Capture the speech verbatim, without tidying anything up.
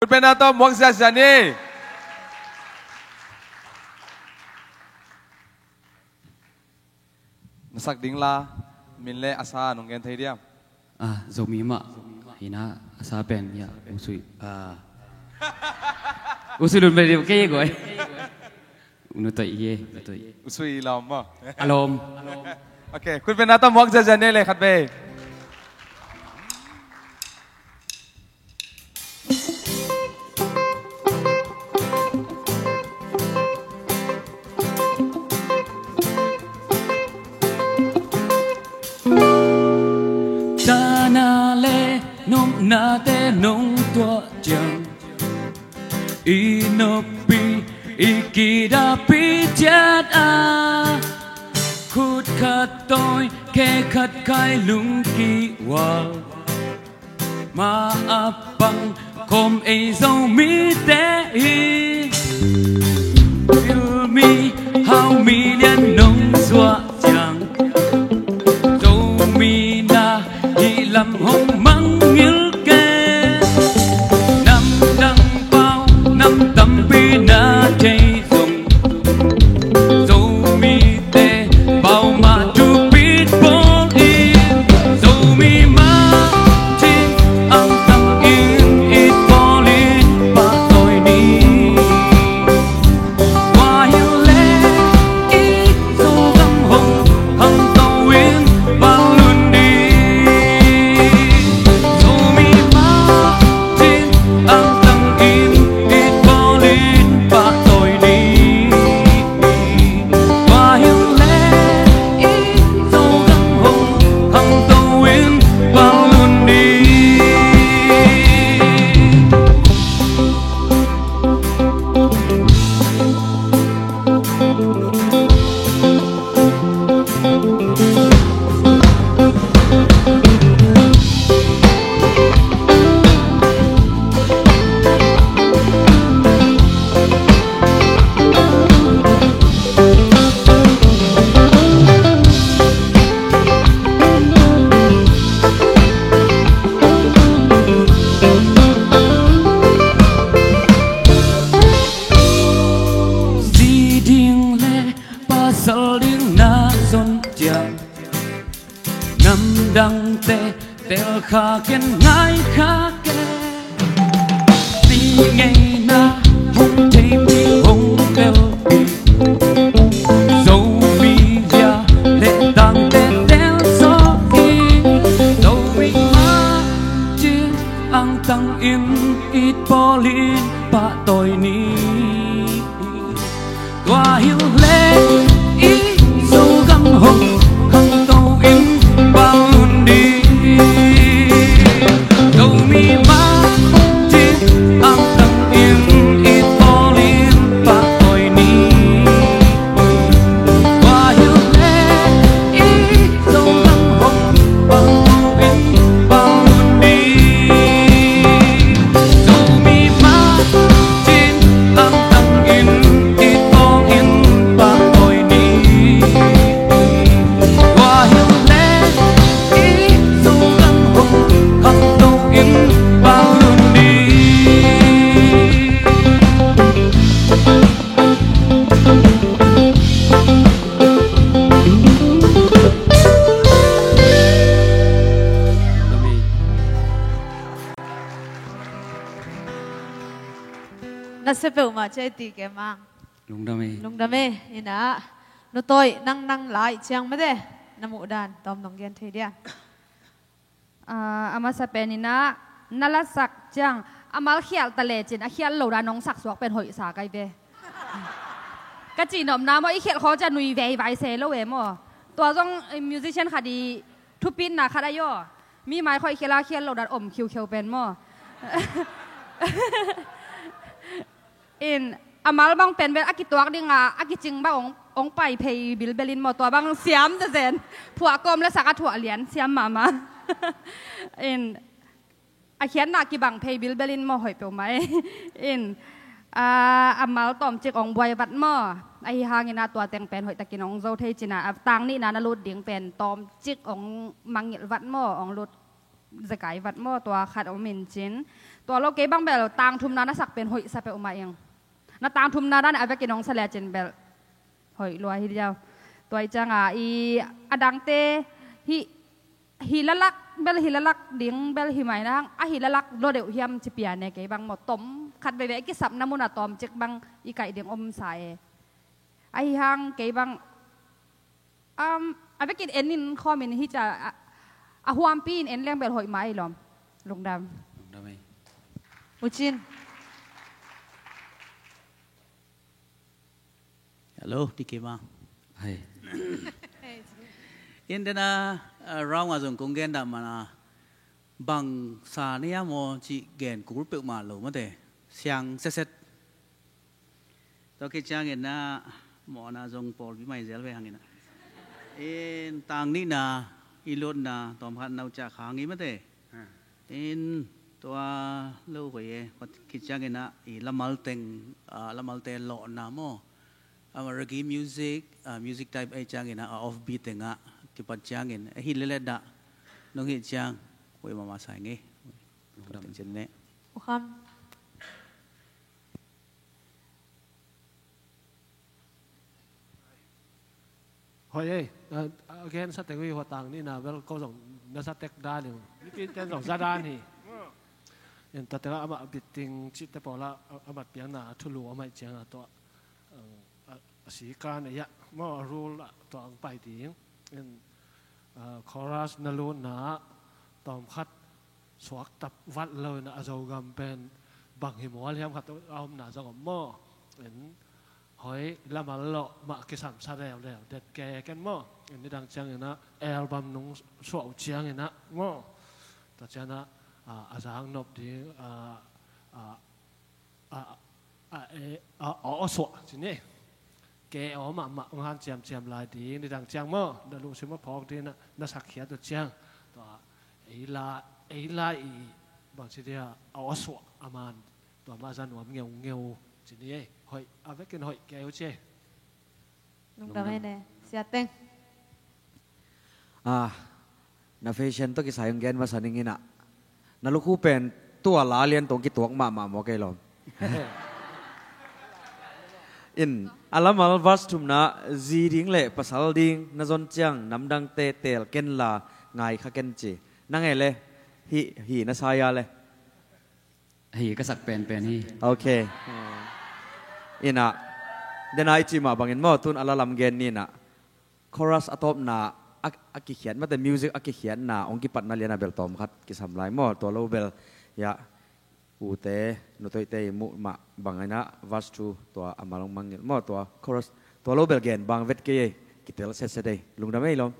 Pen a tawh muak ziazia ni. Na sak ding la, min le a sa nong gen thei diam? Ah, Zomi mah. Hina a sa pen ya, usui. Ah. Usui lun beli kei goi. Unu toi ye, unu toi. Usui lawm maw? A lawm. Ok, khut beng na tawh muak ziazia ni le khat vei. Tana le nopnate nong tuah ciang i noppi i kidapih ciat a, khut khat tawi khe khat khai lungkih val. Ma a pang khawm ei Zomite hi. Pilmi haumi lian nong suah ciang Zomi na hih lam hong mangngilh kei. Namdang pau nam tampi na thei zong Zomite pau mah thupit bawl in. Zomi mah cih angtang in it bawl in pahtawi ni. Tua hileh i Zogam hong khangto in pahtawi ni. Zomi mah cih angtang in it bawl in pahtawi ni. Tua hileh i Zogam hong khangto in pahtawi ni. Zi ding le pasal ding na zon ciang namdangte tel kha ken, ngai kha ken. Zi ngeina hong theipi hong telpi Zomi lia le tangte tel sawh hi. Zomi mah cih angtang in it bawl in pahtawi ni. Tua hileh i Zogam hong khangto in pahtawi ni. Zomi mah cih angtang in it bawl in pahtawi ni. Tua hileh i Zogam hong khangto in pahtawi ni. Zomi mah cih angtang in it bawl in pahtawi ni. Tua hileh i Zogam hong khangto in pahtawi ni. Na sia peuhmah ciah i ti kei mang. Lungdam e. Lungdam e. Ina, Nu Toi, nang, nang lai ciang mate na muh dan tawm nong gen thei dia? Ah, a masa pen ina, na lasak ciang a mal khialh ta lecin a khialh lo dan nong saksuak pen hoihsa kai ve. Ka cihnopna maw, i khialh khawng ciang nui veivai se lo e maw. Tua zong, eh, musician khat i thupitna khat a yaw. Mi mai khawh i khialh a khialh lo dan om khiukheu pen maw. In, a mal bang pen vel a kituak dinga a kicing bang ong, ong pai phei bilbelin maw, tua bang siam zezen. Phuah kawm le sak a thuah lian siam mahmah. In, a khiatna kibang phei bilbelin maw, hoih peuhmah e. In, a, a mal tawmcik ong buai vat maw. Ahi hangin a tua teng pen hoihtakin ong zo thei cina, a tang nihna na lut ding pen tawmcik ong mangngilh vat maw, ong lut zekai vat maw, tua khat om in cin. Tua lo kei bang bel tangthumna na sak pen hoih sa peuhmah ing. Na tangthumna dan a vekin hong sa lecin bel hoih lua hi diau. Tua i cianga i a dangte hi, hi lalak bel hi lalak ding bel hi mai nang a hi lalak lo deuh hiam ci pia ne kei bang maw tom khat veve a kisapna mun a tom cik bang i kaih ding om sa e. Ahi hang kei bang um, a vekin en in khawm in hi ca a, a huampi in en leng bel hoih mai lom. Lungdam. Lungdam ei. Uchin. Hello, D K ma. Hai. In dena uh, round a zong kong gen dah mana bang sa nia maw ci gen kul peuhmah lo mate. Siang setset. Tua khit ciangin ah mawhna zong pawlpi mai zel ve hangin ah. In tang nihna i lutna tawmkhat nauciah khang i mate. In tua lo koi e, khit ciangin ah i lamalte, ah, lamalte lawhna maw. Ama reggae music, ah, music type ei ciangin ah a offbeat tengah kipat ciangin a hi lelet dah nong hih ciang hoih mahmah sai ngei. Tua teng cin ne. Ukham. Hoih ei, a, a gen sa teng ui hua tang nihna bel ko zong na sa tek dan hi. Mipi ten zong za dan hi. In ta tengah amah bitting cihte pawlah a, a mat piakna a thulu a maih cianga tua, a, a, a sikan a iah maw a rul ah tua ang pai ding. In, a, chorus na lutna tawmkhat suak tap vat lo in a Zogam pen bang hi mual hiam khat a omna zong om maw. In hoi lamal lawh mah kisam sa reu reu det ke ken maw. In nidang ciangin ah album nung suah uh ciangin ah maw. Tua ciangin ah, a, a zang nop ding, a, a, a, a, e, a, a, a suah ci ni. Ke aw mahmah hong hanciamciam lai ding nidang ciang maw. Na luhsim a phawk ding na, na sakkhiat uh ciang. Tua ei la, ei la i bangci dia a aw suah a man. Tua mah za nuam ngeungeu ci ni ei. Hoih, a vekin hoih kei uh ci ei. Lungdam ei ne. Siateng. Ah, na fashion tawh kisai hong gen masa ning inah. Na lukhu pen tua la lian tawh kituak mahmah maw kei lawm. In, a lamal verse thumna zi ding le pasal ding na zon ciang namdangte teel ken la ngai kha ken ci. Nang e le, hi, hi na sa ia le. Hi ka sak penpen hi. Ok. Inah, dena i cih mah bangin maw, tun a la lam gen ni inah. Chorus a tawpna, a, a kikhiat, mate music a kikhiatna, hong kipatna liana bel tawm khat kisam lai maw, tua lo bel, ya, ute, nutoite i muh mah bang inah, verse two, tua a mal hong mangngilh maw, tua chorus, tua lo bel gen bang vet kei ei, kitel setset ei, lungdam ei lawm.